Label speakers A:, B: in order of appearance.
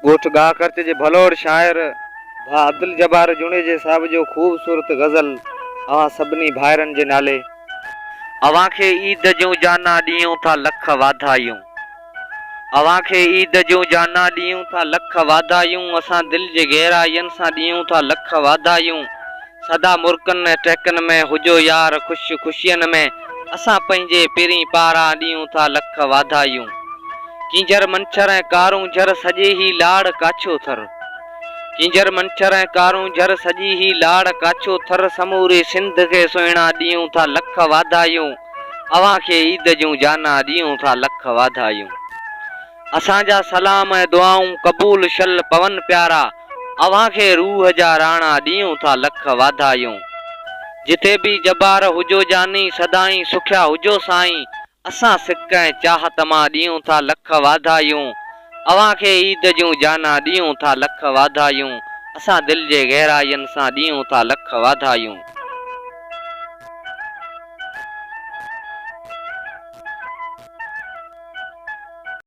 A: ڳوٺ ڳاهه خرچ جي ڀلوڙ شاعر ڀاء عبدالجبار جوڻيجي صاحب جو خوبصورت غزل اوهان سڀني ڀائرن جي نالي. اوهان کي عيد جون جانا ڏيون ٿا لک واڌايون اوهان کي عيد جون جانا ڏيون ٿا لک واڌايون اسان دل جي گهراين سان ڏيون ٿا لک واڌايون سدا مرڪن ۽ ٽهڪن ۾ هجو يار خوش خوشين ۾ اسان پنهنجي پرين پاران ڏيون ٿا لک واڌايون ڪينجهر منڇر ۽ ڪارونجهر سڄي هي لاڙ ڪاڇو ٿر ڪينجهر منڇر ۽ ڪارونجهر سڄي هي لاڙ ڪاڇو ٿر سموري سنڌ کي سهڻا ڏيون ٿا لک واڌايون اوهان کي عيد جون جانا ڏيون ٿا لک واڌايون. اسان جا سلام ۽ دعائون قبول شل پون پيارا اوهان کي روح جا راڻا ڏيون ٿا لک واڌايون جتي به جبار هجو جاني سدائين سکيا هجو سائين اسان سڪ ۽ چاهت مان ڏيون ٿا لک واڌايون اوهان کي عيد جون جانا ڏيون ٿا لک واڌايون اسان دل جي گهراين سان ڏيون ٿا لک واڌايون.